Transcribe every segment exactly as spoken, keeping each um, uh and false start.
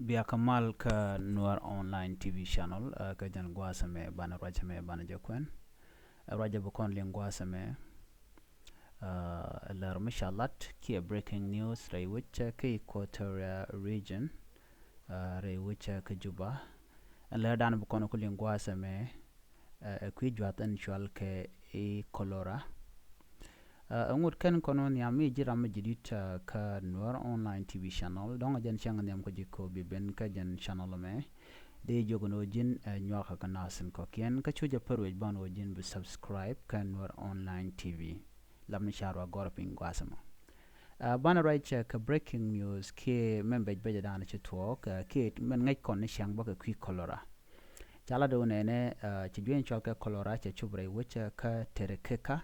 Bia kä mal kä Nuer Online T V channel, kä jɛn gua̱a̱th ɛmɛ banɛ ruac ɛmɛ banɛ jɛ kuɛn. Ruac ɛ bi kɔn liŋ gua̱a̱th ɛmɛ, lär mi ca lat kiɛ breaking news rɛy wec kä Equatoria region, rɛy wec kä Juba. Lär dan bi kɔn ku liŋ gua̱a̱th ɛmɛ ɛ kui̱ juath ɛn cual kɛ i̱ cholera. Ɛ ŋut kɛn kɔn wä nhiam mi ji̱ ram mi ji̱ di̱t kä Nuer Online T V channel, dɔ̱ŋ ɛ jɛn cäŋ nhiam kä ji̱ ko bi ben kä jɛn channel mɛ. Dee jiök ni wä ji̱n ɛ nyuak kä nath in kɔ̱kiɛn kä cu jɛ pär wec ban wä ji̱n bi subscribe kä Nuer Online T V. Lam ni ca ruak gɔr piny gua̱a̱th ɛmɔ. Banɛ ruac kä breaking news kiɛ mɛn bec bec dan ci tuɔɔk kiɛ mɛn ŋäc kɔn ni cäŋ bä kɛ kui̱ cholera. Ca lat wä nɛnɛ, ci juey in cɔl kɛ cholera cɛ cup rɛy wec kä Terekeka.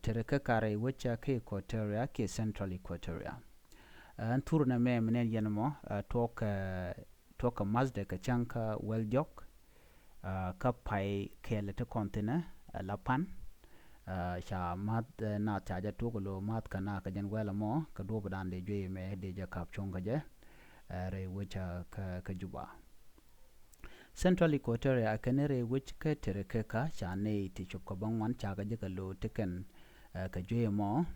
Terekeka rɛy wec kä Equatoria kiɛ Central Equatoria. Ɛn thur nɛ mɛ mi nɛn yɛn mɔ tuɔk tuɔk kɛ math dɛ kɛ cäŋ kä wäl jɔk. Kä pay kɛɛl ti kɔn thinɛ la pan. Ca math nath ca jɛ tuɔk lo math kɛ na kɛ jɛn wäl mɔ kɛ duɔp dan dee juey mɛ dee jɛ kap cuɔ̱ŋ kɛ jɛ rɛy wec kä Juba. Central Equatoria a kɛn rɛy wec kä Terekeka ca nɛy ti cop kɛ bä ŋuan ca kɛ jɛ kɛ lo ti kɛn kɛ juey mɔ.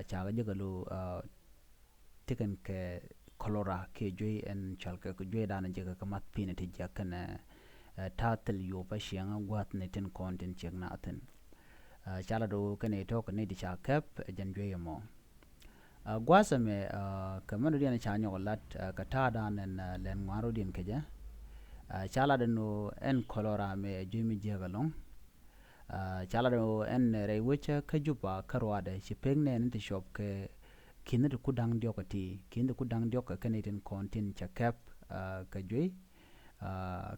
Ca kɛ jɛ kɛ lo ti kɛn kɛ cholera kiɛ juey ɛn cɔal kɛ juey dan jɛ kɛ kɛ math pi̱n ti jiak kɛn ta̱a̱ thil yop a ciɛŋ gua̱th ni tin kɔn tin ciɛk na thin. Ca la do kɛn i̱ tɔk ni di ca kɛp ɛ jɛn juey mɔ. Gua̱a̱th ɛmɛ kɛ mɛn rodiɛn ca nyɔk lat kɛ ta̱a̱ dan ɛn lɛn ŋuan rodiɛn kɛ jɛ. Ca la do no ɛn cholera mɛ ɛ juey mi jiak ɛlɔŋ. Ca la do ɛn rɛy wec kä Juba kä ruadɛ ci pek nɛn ti cop kɛ ki̱n ti ku da̱ŋ diɔk ti ki̱n ti ku da̱ŋ diɔk kɛ kɛn itin kɔn tin ca kɛp kɛ juey.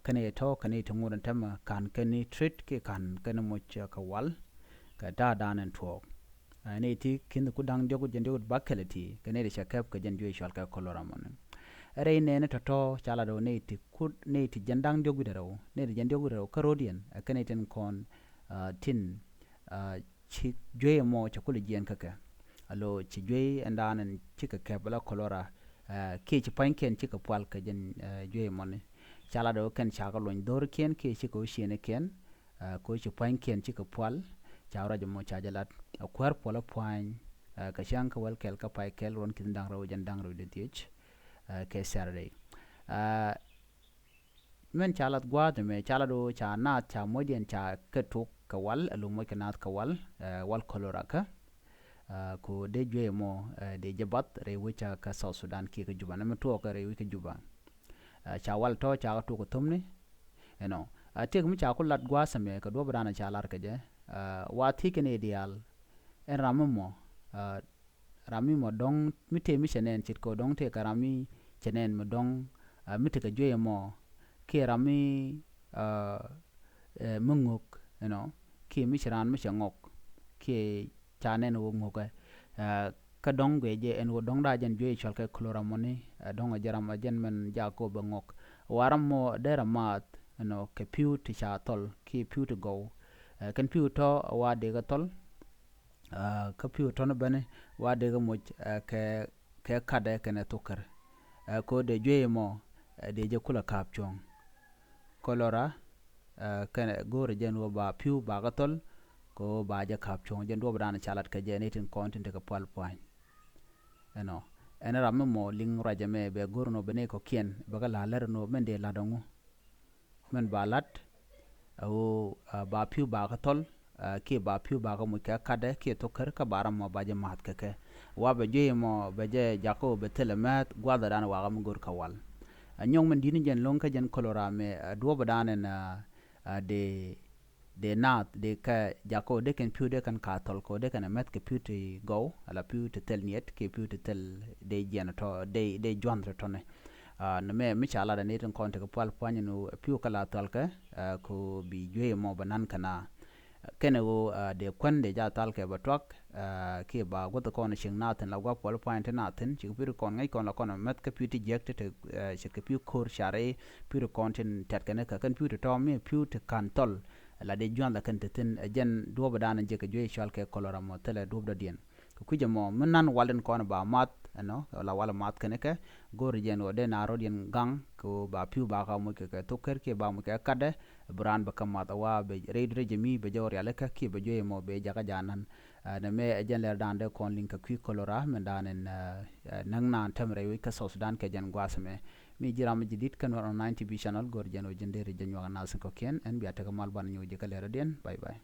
Kɛn i̱ tɔ̱ kɛn i̱ ti ŋut ɛn tämɛ ka̱n kɛn i̱ treat kiɛ ka̱n kɛn i̱ moc kɛ wal kɛ ta̱a̱ dan ɛn tuɔɔk. Nɛy ti ki̱n ti ku da̱ŋ diɔk jɛn diɔk ba kɛl ti kɛ nɛy ti ca kɛp kɛ jɛn juey cɔal kɛ cholera mɔni. Rɛy nɛɛni tɔ̱tɔ̱ ca la do nɛy ti ku nɛy ti jɛn da̱ŋ diɔk wi̱dɛ rɛw nɛy ti jɛn diɔk wi̱dɛ rɛw kä rodiɛn kɛn i̱ tin kɔn tin ci juey ɛmɔ cɛ kulɛ jiɛn kä kɛ. Alo ci juey ɛn dan ɛn cikɛ kɛp la cholera kiɛ ci pua̱nykiɛn cikɛ pual kɛ jɛn juey ɛmɔni. Ca la do kɛn ca kɛ luɔny dho̱rkiɛn kiɛ cikɛ wä ciënikiɛn. Ko ci pua̱nykiɛn cikɛ pual ca ruac ɛmɔ ca jɛ lat a kuäär puɔl a pua̱ny kɛ cäŋ kä wäl kɛl kä pay kɛl ruɔn ki̱n da̱ŋ rɛw jɛn da̱ŋ rɛw dee dhiec kɛ Saturday. Mɛn ca lath gua̱a̱th ɛmɛ ca la do ca naath ca moc diɛn ca kɛ tok kɛ wal alo moc kɛ naath kɛ wal wal cholera kä. Ko dee juey ɛmɔ dee jɛ bath rɛy wec kä South Sudan kiɛ kä Juba nɛ mɛ tuɔɔk kɛ rɛy wec kä Juba. Ca wal tɔ̱ ca kɛ tok kɛ thomni. Ɛnɔ a tëk mi ca ku lat gua̱a̱th ɛmɛ kɛ duɔ̱p dan ca lar kɛ jɛ. Wa thiec kɛn i̱ diaal ɛn ram mi mɔ ram mi mɔ dɔ̱ŋ mi tëë mi cɛ nɛn ce̱tkɛ dɔ̱ŋ tëë kɛ ram mi cɛ nɛn mi dɔ̱ŋ mi tekɛ juey ɛmɔ kiɛ ram mi mi ŋok ɛnɔ kiɛ mi ci raan mi cɛ ŋɔk kiɛ ca nɛn wä ŋokɛ. Kä dɔ̱ŋ guiɛ jɛ ɛn wä dɔ̱ŋ da jɛn juey cɔal kɛ cholera mɔni dɔ̱ŋ a jɛ ram a jɛn mɛn jakɔ bɛ ŋɔk. Wa ram mɔ dee ram maath ɛnɔ kɛ pi̱w ti ca thɔl kiɛ pi̱w ti gɔw. Kɛn pi̱w tɔ̱ a wa dee kɛ thɔl. Kä pi̱w tɔ̱ni bäni wa dee kɛ moc kɛ kɛ katdɛ kɛnɛ thokär. Ko dee juey mɔ dee jɛ kulɛ ka̱a̱p cuɔ̱ŋ. Cholera kɛnɛ go̱o̱rɛ jɛn wä ba pi̱w ba kä thɔl. Ko ba jɛ ka̱a̱p cuɔ̱ŋ jɛn duɔp dan ca lat kɛ jɛ ni tin kɔn tin tekɛ pual pua̱ny. Ɛnɔ ɛn ram mi mɔ liŋ ruac ɛmɛ bɛ go̱o̱r nɔ bɛ ni kɔ̱kiɛn bɛ kä la̱r lär nɔ mɛn dee la̱t ɔŋu. Mɛn ba lat a ɣöö ba pi̱w ba kä thɔl kiɛ ba pi̱w ba kä muc kɛ katdɛ kiɛ thokär kä ba ram mɔ ba jɛ ma̱a̱th kɛ kɛ. Wa bɛ juey mɔ bɛ jɛ jakä ɣöö bɛ thilɛ mɛth gua̱thɛ dan wakä mi go̱r kä wal. A nyɔk mɛn di̱t ni jɛn lo̱ŋ kä jɛn cholera mɛ a duɔ̱pɛ dan ɛn a dee dee naath dee kɛ jakä ɣöö dee kɛn pi̱w dee kɛn ka thɔl kɛ ɣöö dee kɛn a mɛth kɛ pi̱w ti gɔw ala pi̱w ti thil niet kiɛ pi̱w ti thil dee jiɛn tɔ dee dee jua̱nh tɔ tɔni. Nɛ mɛ mi ca lat ani tin kɔn tekɛ pual pua̱ny ni pi̱w kä la thɔl kɛ ko bi juey mɔ bɛ nan kɛ na. Kɛnɛ ɣöö dee kuän dee ja thal kɛ bɛ tuak kiɛ ba guäth kɔn cieŋ na thi̱n la gua̱p puɔl pua̱ny ti na thi̱n cikɛ pi̱w ti kɔn ŋäc kɔn la kɔn mɛth kä pi̱w ti jiäk ti ti ce̱tkɛ pi̱w ko̱r cari pi̱w ti kɔn tin tɛt kɛn kä kɛn pi̱w ti tɔ̱ mi pi̱w ti ka̱n thɔl. La dee jua̱n la kɛn ti thi̱n ɛ jɛn duɔ̱ɔ̱p dan jɛ kɛ juey cɔal kɛ cholera mɔ thilɛ duɔ̱ɔ̱p dɔ̱diɛn. Kɛ kui̱c ɛmɔ mi nan wal in kɔn ba math ɛnɔ la wal math kɛn kɛ go̱o̱r jɛn ɣöö dee na rɔ̱t yɛn gaŋ kɛ ɣöö ba pi̱w ba ka moc kɛ kɛ thok kɛr kiɛ ba moc kɛ katdɛ. Bi raan bɛ kä math a wa bɛ rɛy rɛy jɛ mi bɛ jɛ ɣöö rialikä kiɛ bɛ juey ɛmɔ bɛ jakä janan. Nɛ mɛ ɛ jɛn lɛr dan dee kɔn liŋ kɛ kui̱ kolora mɛn dan in näŋ naan tɛm rɛy wec kä South Sudan kɛ jɛn gua̱a̱th ɛmɛ. Mi ji̱ ram mi ji̱ di̱t kä Nuɛr online T V channel go̱o̱r jɛn ɣöö ji̱n dee ri jɛ nyuak anath in kɔ̱kiɛn ɛn bia tekɛ mal ban nyuuc jɛ kä lɛr rɔ̱diɛn. Bye bye.